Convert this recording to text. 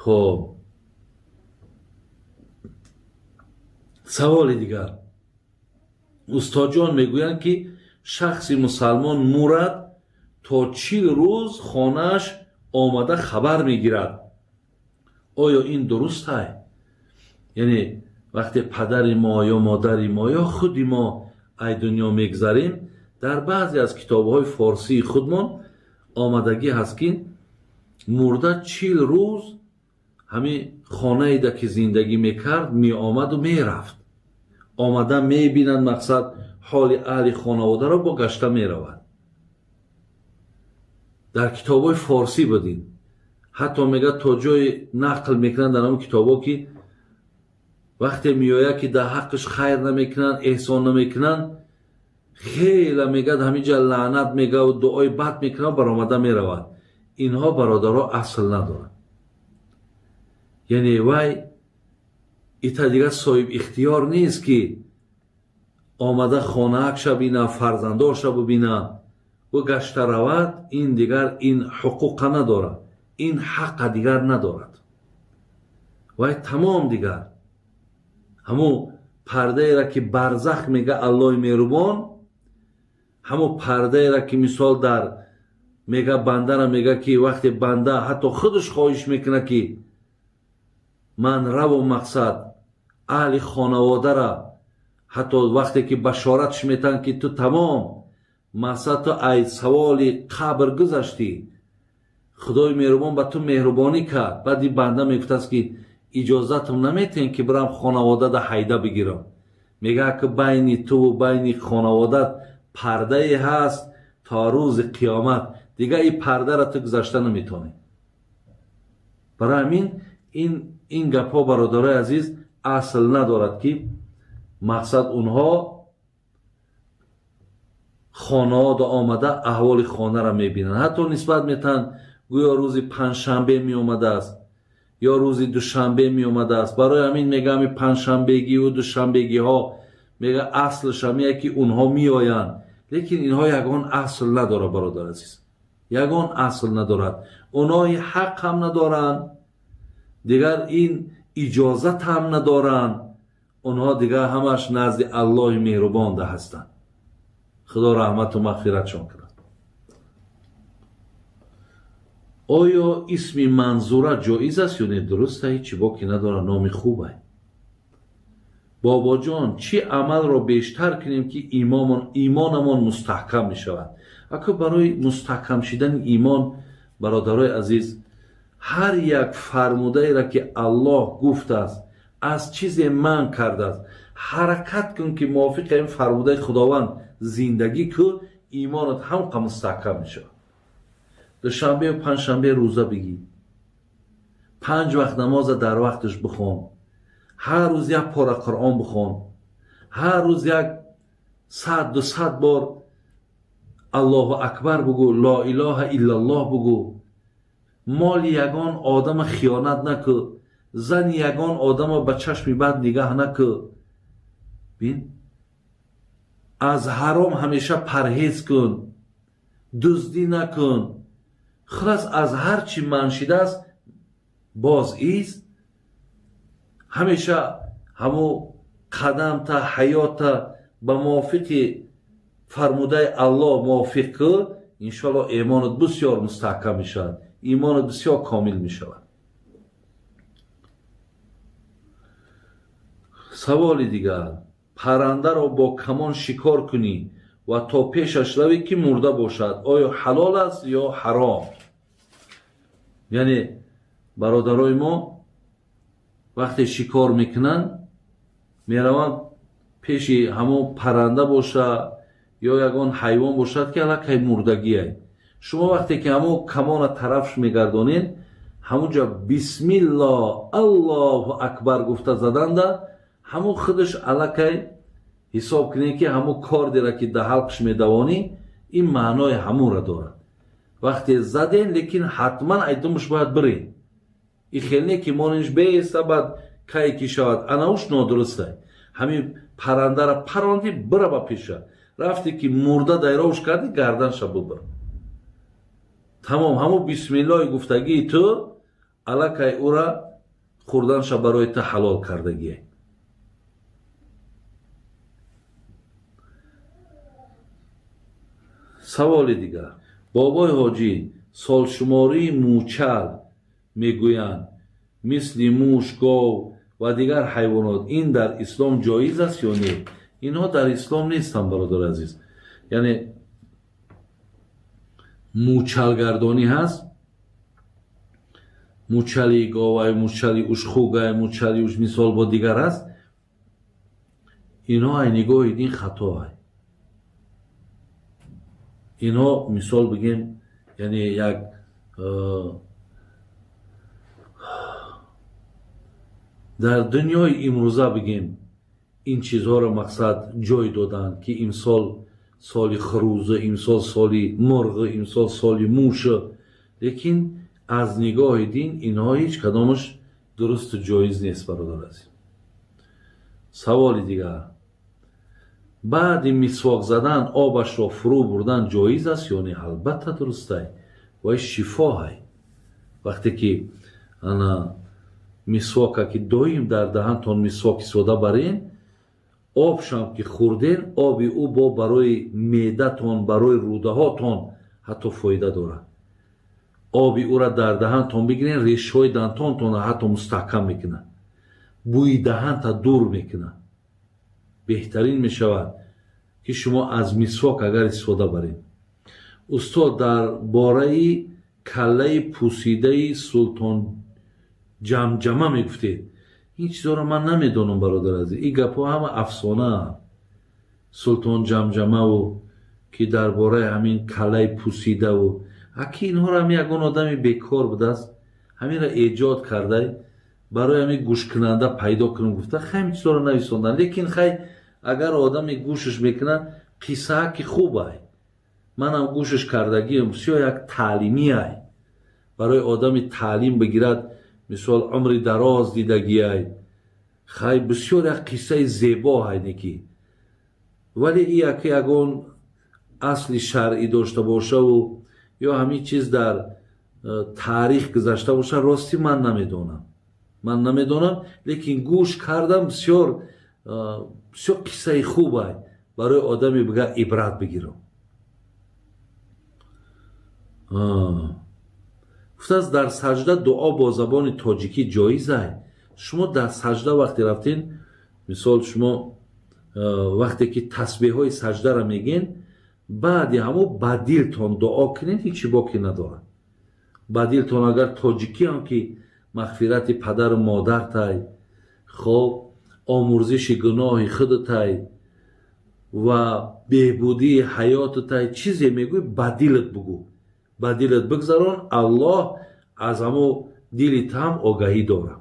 Хоб, саволи дигар. Устодҷон, мегӯянд, ки шахси мусалмон мурад, то 40 рӯз хонааш омада хабар мегирад. Оё ин дурустай? Яъне вақте падари мо ё модари мо ё худи мо ай дунё мегзарем, дар баъзе аз китобҳои форсии худмон омадагӣ ҳаст, ки мурда 40 рӯз ҳамин хонаеда, ки зиндагӣ мекард, меомаду мерафт, омада мебинад, мақсад, ҳоли аҳли хонаводаро, бо гашта меравад. Дар китобҳои форсӣ будин. Ҳатто мегӯяд, то ҷое нақл мекунанд дар ҳамн китобҳо, ки вақте меояд, ки дар ҳаққаш хайр намекунанд, эҳсон намекунанд, хела мегӯяд, ҳаминҷа лаънат мегӯяд, дуои бад мекунад, баромада меравад. Инҳо, бародаро, асл надорад. Яъне вай ита дигар соҳиб ихтиёр нест, ки омада хонаакша бина, фарзандоша бубина ӯ гашта равад. Ин дигар ин ҳуқуқа надорад, ин ҳаққа дигар надорад. Вай тамом дигар ҳамун пардаеро, ки барзах мега Аллоҳи меҳрубон, ҳамун пардаеро, ки мисол дар мега бандара мега, ки вақте банда ҳатто худаш хоҳиш мекунад, ки ман раву, мақсад, аҳли хонаводара, ҳатто вақте ки башоратш метаҳанд, ки ту тамом, мақсад, ту ай саволи қабр гузаштӣ, Худои меҳрубон ба ту меҳрубонӣ кард. Баъд ин банда мегуфтааст, ки иҷозатам наметиҳем, ки бирам хонаводада ҳайда бигирам. Мега, ки байни туву байни хонаводат пардае ҳаст то рӯзи қиёмат, дигар ин пардара ту гузашта наметавонӣ. Барои ҳамин ин гапҳо, бародарои азиз, асл надорад, ки мақсад, онҳо хонаода омада аҳволи хонаро мебинанд. Ҳатто нисбат метаҳанд, гӯё рӯзи панҷшанбе меомадааст ё рӯзи душанбе меомадааст. Барои ҳамин мега, ҳами панҷшанбегиву душанбегиҳо, мега, аслш ҳамия, ки онҳо меоянд. Лекин инҳо ягон асл надорад, бародар азиз, ягон асл надорад. Онҳои ҳақ ҳам надоранд, дигар ин иҷозат ҳам надоранд. Онҳо дигар ҳамаш назди Аллоҳи меҳрубонда ҳастанд. Худо раҳмату мағфиратшон кунад. Оё исми Манзура ҷоиз аст ё не? Дуруста, ҳечи боки надорад, номи хубай. Бобоҷон, чӣ амалро бештар кунем, ки имонамон мустаҳкам мешавад? Ака, барои мустаҳкам шидани имон, бародарои азиз, ҳар як фармудаеро, ки Аллоҳ гуфтааст, аз чизе манъ кардааст, ҳаракат кун, ки мувофиқи ин фармудаи Худованд зиндагӣ кун, имонат ҳамқа мустаҳкам мешавад. Душанбею панҷшанбе рӯза бигир, панҷ вақт намоза дар вақташ бихон, ҳар рӯз як пора Қуръон бихон, ҳар рӯз як сад дусад бор Аллоҳу акбар бугӯ, ло илоҳа иллаллоҳ бугӯ, моли ягон одама хиёнат накӯ, зани ягон одама ба чашми бад нигаҳ накӯ, бин, аз ҳаром ҳамеша парҳез кун, дуздӣ накун. Хулас, аз ҳар чӣ манъ шидааст боз ист. Ҳамеша ҳамун қадамта, ҳаёта ба мувофиқи фармудаи Аллоҳ мувофиқ кӯ, иншоалло имонат бисёр мустаҳкам мешавад, имонат бисёр комил мешавад. Саволи дигар: паррандаро бо камон шикор кунӣ ва то пешаш равӣ, ки мурда бошад, оё ҳалол аст ё ҳаром? Яъне бародарои мо вақте шикор мекунанд, мераванд пеши ҳамон парранда боша ё ягон ҳайвон бошад, ки аллакай мурдагиай. Шумо вақте ки ҳамон камона тарафш мегардонед, ҳамунҷа бисмилло, Аллоҳу акбар гуфта заданда, ҳамон худаш аллакай ҳисоб кунед, ки ҳамон кордера, ки дар ҳалқш медавонӣ, ин маънои ҳамонро дорад. Вақте заден, лекин ҳатман айдумаш бояд бирен. И хел не, ки мониш бееста, баъд кай ки шавад, анауш нодурустай. Ҳамин паррандара паронди, бира ба пеша, рафте ки мурда дайровш кардӣ, гарданша бубир, тамом. Ҳамон бисмиллоҳи гуфтагии ту. Аллакай ӯра хӯрданша барои та ҳалол кардагие. Саволи дигар. Бобои ҳоҷӣ, солшумории мӯчал мегӯянд, мисли муш, гов ва дигар ҳайвонот, ин дар ислом ҷоиз аст ё не? Инҳо дар ислом нестанд, бародари азиз. Яъне мӯчалгардонӣ ҳаст, мӯчали говай, мӯчали ушхугай, мӯчали уш мисол бо дигар аст. Инҳо ай нигоҳи дин хато ай. Инҳо мисол бигем, яъне як дар дунёи имрӯза бигем, ин чизҳоро мақсад ҷой доданд, ки имсол соли хурӯза, имсол соли мурғ, имсол соли муш. Лекин аз нигоҳи дин инҳо ҳеҷ кадомаш дурусту ҷоиз нест, бародар азиз. Саволи дигар. Баъди мисвок задан обашро фурӯ бурдан ҷоиз аст ё не? Албатта дурустай, вай шифоҳай. Вақте ки ана мисвока ки доим дар даҳантон мисвок истифода барен, обшам ки хӯрден, оби ӯ бо барои меъдатон, барои рӯдаҳотон ҳатто фоида дорад. Оби ӯра дар даҳантон бигирен, решҳои дантонтонро ҳатто мустаҳкам мекунад, бӯи даҳанта дур мекунад. Беҳтарин мешавад, ки шумо аз мисвок агар истифода баред. Устод, дар бораи каллаи пӯсидаи султон ҷамҷама мегуфтед. Ин чизҳоро ман намедонам, бародар азиз. Ин гапҳо ҳама афсонаанд. Султон ҷамҷамаву ки дар бораи ҳамин каллаи пӯсидаву аки инҳоро ҳам ягон одами бекор будааст, ҳаминро эҷод кардай, барои ҳамин гӯшкунанда пайдо кунам гуфта, хай ҳамин чизҳоро нависондан. Лекин хай агар одаме гӯшаш мекунад, қиссаа ки хуб ай, манам гӯшаш кардагиам, бисёр як таълимӣ ай, барои одами таълим бигирад, мисол умри дароз дидагиай. Хай бисёр як қиссаи зебо ҳайне ки, вале и яке ягон асли шаръӣ дошта бошаву ё ҳамин чиз дар таърих гузашта боша, ростӣ ман намедонам, ман намедонам. Лекин гӯш кардам, бисёр бисёр қиссаи хуб ай, барои одаме бига ибрат бигирам. Гуфтааст, дар саҷда дуо бо забони тоҷикӣ ҷоиз ай? Шумо дар саҷда вақте рафтен, мисол, шумо вақте ки тасбеҳҳои саҷдаро мегӯен, баъди ҳамо ба дилтон дуо кунед, ҳеҷ боке надорад. Ба дилтон агар тоҷикӣ ҳам ки мағфирати падару модартай, хоб, омӯрзиши гуноҳи худутай ва беҳбудии ҳаётутай чизе мегӯй, ба дилат бугӯ, ба дилат бигзарон, Аллоҳ аз ҳамо дили таам огаҳӣ дорад.